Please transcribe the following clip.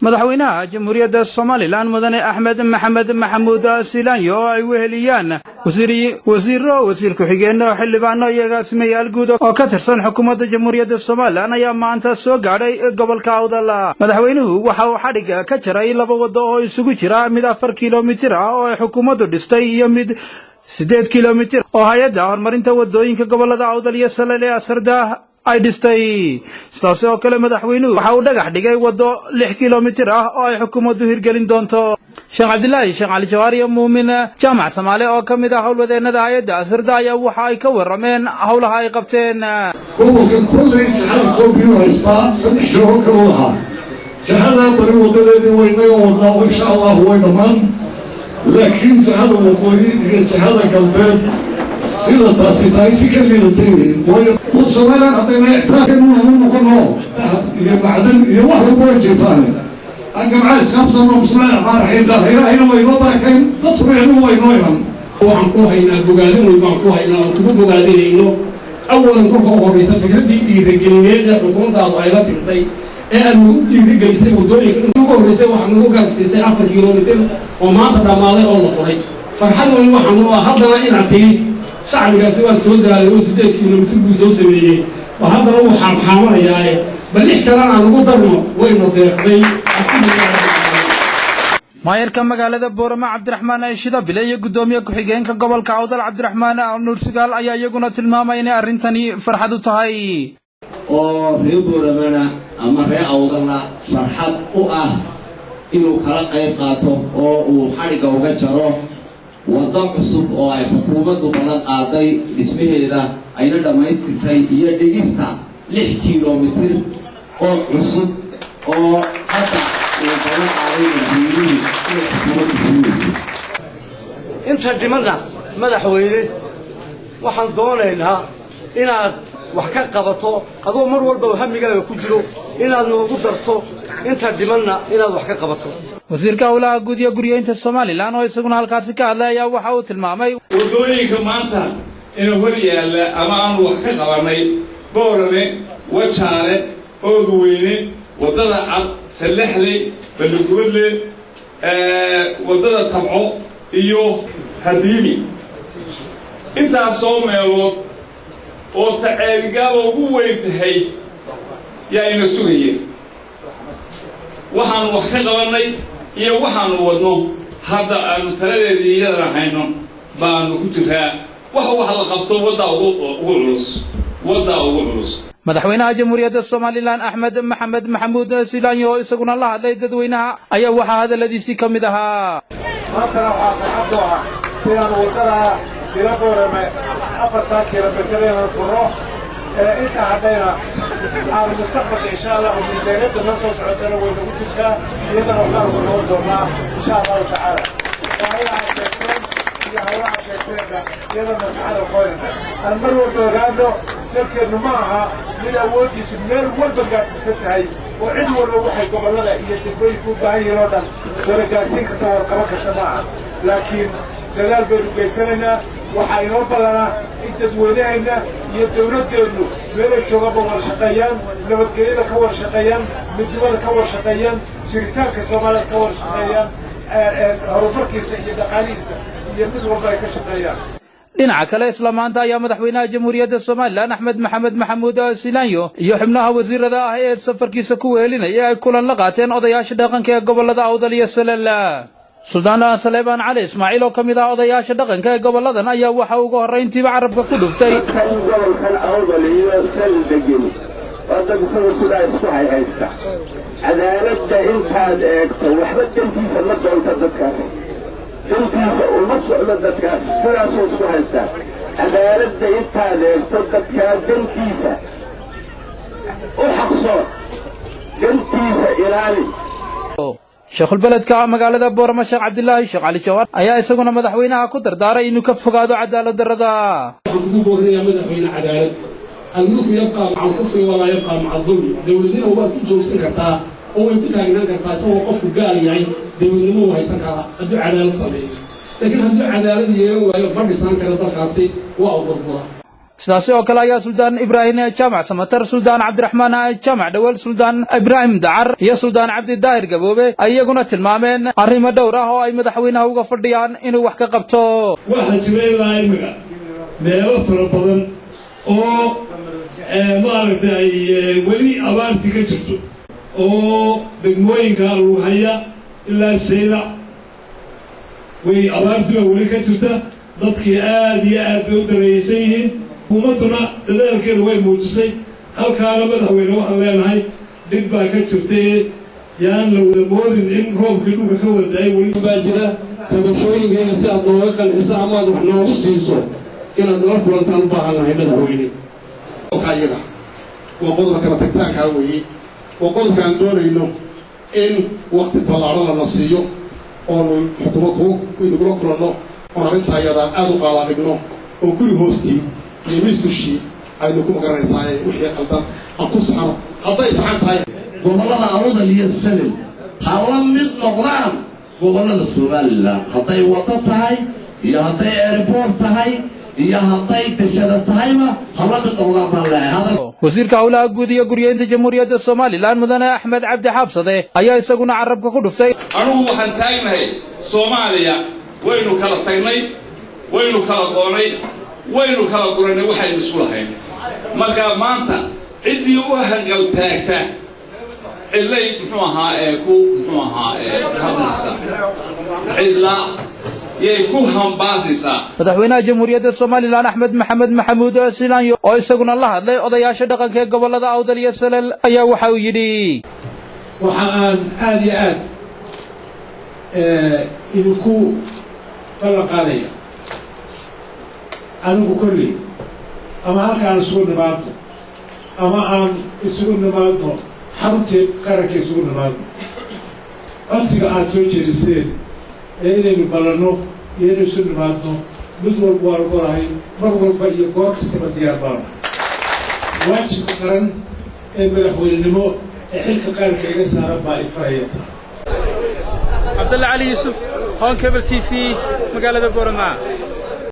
Madaxweynaha Jamhuuriyadda Somaliland, Mudane Axmed Maxamed Maxamuud Silaanyo, oo ay weheliyaan wasiiro, wasiir ku-xigeenno, xildhibaano iyo agaasimayaal guud oo ka tirsan xukuumadda Jamhuuriyadda Somaliland, ayaa maanta soo gaadhay gobolka Awdal. Madaxweynuhu waxa uu xadhigga ka jaray laba waddo oo isugu jira mid 4 kilomitir ah oo ay xukuumaddu dhistay iyo mid 8 kilomitir oo hay-adda horumarinta wadooyinka gobolada Awdal iyo Salal ee Asarda ay dhistay. Sidaasi oo kale, madaxweynuhu waxa uu dhagax dhigay waddo 6 kilomitir ah oo ay xukuumaddu hirgelin doonto. Sheekh Cabdilaahi Sheekh Cali Jawaar iyo Muumin Jaamac Samaale oo ka mid ah howlwadeennada hay-adda Asarda ayaa waxa ay ka warrameen howlaha ay qabteen. Gobolkan kolley jihada Etoobiya haystaa saddex jiho kaluu lahaa. Jihadaa bari wadadeedii waynaga wadnaa oo insha Allahu way dhammaan, laakiin jihada waqooyi iyo jihada galbeed sida taasi tahay si ka liidatay, waayo Somaliland haddayna ictiraafkeenu noqono, dahab iyo macdan iyo wax walba way jirtaane, aan gamcaa isqabsano. Bismillahi raxmaan raxiim dhah. Ilaahayna waa inoo barakayn, dadkuna ilmuhu waa inoo iman. Waxaan ku haynaa bogaadin weyn baan ku haynaa oo kugu bogaadinayno. Awalan, kolka u horraysa, fikraddii dhiirigelineed ee xukuumaddaadu ay la timtay ee aad nagu dhiirigelisay waddooyinka inta ugu horraysay, waxaad nagu gaarsiisay 4 kilomitir oo maanta dhammaaday oo la furay. Farxad weyn waxaanu ah haddana inaad tiri shacbigaasi waa soo daalay oo 8 kilomitir buu soo sameeyey oo haddana wuu xaamxaamanayaae, bal lix kalena aan ugu darno. Wayna deeqday. Maayarka magaalada Boorama, Cabdiraxmaan Shidabile, iyo guddoomiye ku-xigeenka gobolka Awdal, Cabdiraxmaan Nuur Sugaal, ayaa iyaguna tilmaamay inay arrintani farxad u tahay. Oo reer Booramana ama reer Awdalna farxad u ah inuu kala qayb qaato oo uu xadhigga uga jaro waddo cusub oo ay xukuumaddu ballan qaaday dhismaheeda ayna dhammaystirtay, iyo dhigista 6 kilomitir oo cusub oo hadda uu ballan qaaday madaxweynuhu inay xukuumaddu fulinayso. Inta dhimanna, madaxweyne, waxaan doonaynaa inaad wax ka qabato, adoo mar walba hamigaaga ku jiro inaad noogu darto inta dhimanna inaad wax ka qabato. Wasiirka howlaha guud iyo guryeynta Somaliland oo isaguna halkaasi ka hadlay ayaa waxa uu tilmaamay: Waddooyinka maanta ina hor yaalla ama aanu wax ka qabannay: Boorame, Wajaale, Oodweyne, waddada cad, Sallexley, Balligubadle, waddada Tabco iyo Hadiimi. Intaasoo meelood oo Taceelgaaba ugu weyn tahay yaa ina sugayeen. Waxaanu wax ka qabannay iyo waxaanu wadno hadda aanu taladeedii iyadana hayno baanu ku jiraa. Wax la qabto waddaa ugu culus, waddaa ugu culus. Madaxweynaha Jamhuuriyadda Somaliland, Axmed Maxamed Maxamuud Silaanyo, oo isaguna la hadlay dadweynaha ayaa waxaa hadalladiisii ka mid ahaa: Maantana waxaa farxad u ah inaanu waddada dila Boorame 4-taa kilomitir inaan furro. Intaa haddayna aanu mustaqbalka, insha Allahu, miisaaniyadda noo soo socotana way nagu jirtaa, iyadana waxaanu ku noqon doonaa, insha Allahu tacaala, baahiyaha sheegteen iyo hawlaha sheegteenna iyadana maskaxda qoynana. Aan mar walba ogaano, dalkeennu ma aha mid awooddiisu meel walba gaadhsiisan tahay oo cid walba waxay gobollada iyo degmooyinka u baahan yihiin oo dhan wada gaadhsiin karta, warqaban karta ma aha, laakiin dadaal baynu geysanaynaa. Waxaa inoo ballanaa in dadweynaheenna iyo dawladdeennu meelay joogaanba wada shaqeeyaan, nabadgelyada ka wada shaqeeyaan, midnimada ka wada shaqeeyaan, jiritaanka Soomaaliya ka wada shaqeeyaan, horumarkiisa iyo dhaqaalihiisa iyo mid walba ay ka shaqeeyaan. Dhinaca kale, isla maanta ayaa madaxweynaha Jamhuuriyadda Somaliland, Axmed Maxamed Maxamuud Silaanyo, iyo xubnaha wasiirada ah ee safarkiisa ku wehelinaya ay kulan la qaateen odayaasha dhaqanka ee gobolada Awdal iyo Salal. Suldaan Saleebaan Cali Ismaaciil oo ka mid ah odayaasha dhaqanka ee goboladan ayaa waxa ugu horrayntiiba carabka ku dhuftay: Dadkan gobolkan Awdal iyo Sal degeni waa dad isagu sidaa isku hayhaysta. Cadaaladda intaad eegto, waxba dantiisa ma doonta dadkaasi, dantiisa uma socdo dadkaasi, sidaasuu isku haystaa. Cadaaladda intaad eegto, dadkaa dantiisa u xaqsoo, dantiisa ilaali. Sheekhulbeledka magaalada Boorama, Sheekh Cabdilaahi Sheekh Cali Jawaar, ayaa isaguna madaxweynaha ku dardaaray inuu ka fogaado cadaalad darrada. Waxaan kugu boorinayaa, madaxweyne, cadaalad. الملك يبقى مع الكفر ولا يبقى مع الظلم. Dowladnimo waad ku joogsan kartaa oo way ku taagnaan kartaa isagoo qofku gaal yahay. Dowladnimo wuu haysan karaa hadduu cadaalad sameeyo, laakiin hadduu cadaalad yeelan waayo, ma dhisnaan karo dalkaasi, waa u burbura. Sidaasi oo kale ayaa Suldaan Ibraahim Jaamac Samatar, Suldaan Cabdiraxmaan Jaamac Dhawal, Suldaan Ibraahim Dacar iyo Suldaan Cabdi Daahir Gaboobe ay iyaguna tilmaameen arrimo dhowr ah oo ay madaxweynaha uga fadhiyaan inuu wax ka qabto. Waxaa jira ilaa imika meelo fara badan oo maaragtay ay weli abaartii ka jirto, oo degmooyinka Lughaya ilaa Saylac way abaartii baa weli ka jirta. Dadkii aad iyo aad bay u dareeyeysan yihiin. Xukuumadduna dadaalkeeda way muujisay. Halkaana, madaxweyne, waxaan leenahay dhib baa ka jirtay, yaan la wada moodin in roobkii dhulka ka wada daayay weli. Baa jira tabashooyinkayga si aad nooga qanciso ama aad wax noogu siiso inaad nala kulantaan u baahan nahay, madaxweyne. Iyaga waa qodobka kala tagtaankaa weeye. Waa qodobka aan doonayno in wakti ballaadhan lana siiyo oonu xukuumad idugula kulanno, oon arrintaa iyadaa aada u qaadaa dhigno, oo guri hoostii iyo miis dushii aynu ku magaranaysaa wixii qaldan aan ku saxno hadday saxan tahay. Gobollada Awdal iyo Salel ha la mid noqdaan gobollada Somaliland, hadday waddo tahay iyo hadday airport tahay iyo hadday deshada tahayba, ha la mid noqdaan baan leeyahay. Wasiirka howlaha guud iyo guryeynta Jamhuuriyadda Somaliland, mudane Axmed Cabdi Xaabsade, ayaa isaguna carabka ku dhuftay. Anugu waxaan taagnahay Soomaaliya waynu kala tagnay, waynu kala goonay, waynu kala guranay, waxaynu isku lahayn. Marka maanta ciddii u hangal taagta cidlay muxuu ahaa ee ku muxuu ahaa ee hadlaysaa, cidla yay ku hambaasaysaa. Madaxweynaha Jamhuuriyadda Somaliland, Axmed Maxamed Maxamuud Silaanyo, oo isaguna la hadlay odayaasha dhaqanka ee gobollada Awdal iyo Salal, ayaa waxa uu yidhi: Waxa aan aada iyo aad idinku ballan qaadaya anigu kolley, ama halka aan isugu nimaadno ama aan isugu nimaadno xaruntii qaranka isugu nimaadno, codsiga aada soo jeediseen ee inaynu ballanno iyo inaynu isu nimaadno, mid walba waan ogolahay. Mar walba iyo goor kastaba diyaar baana. Waajibka qaran ee madaxweynenimo ee xilka qaranka iga saaran baa i faraya. Cabdalla Cali Yuusuf, Horn Cable TV, magaalada Boorama.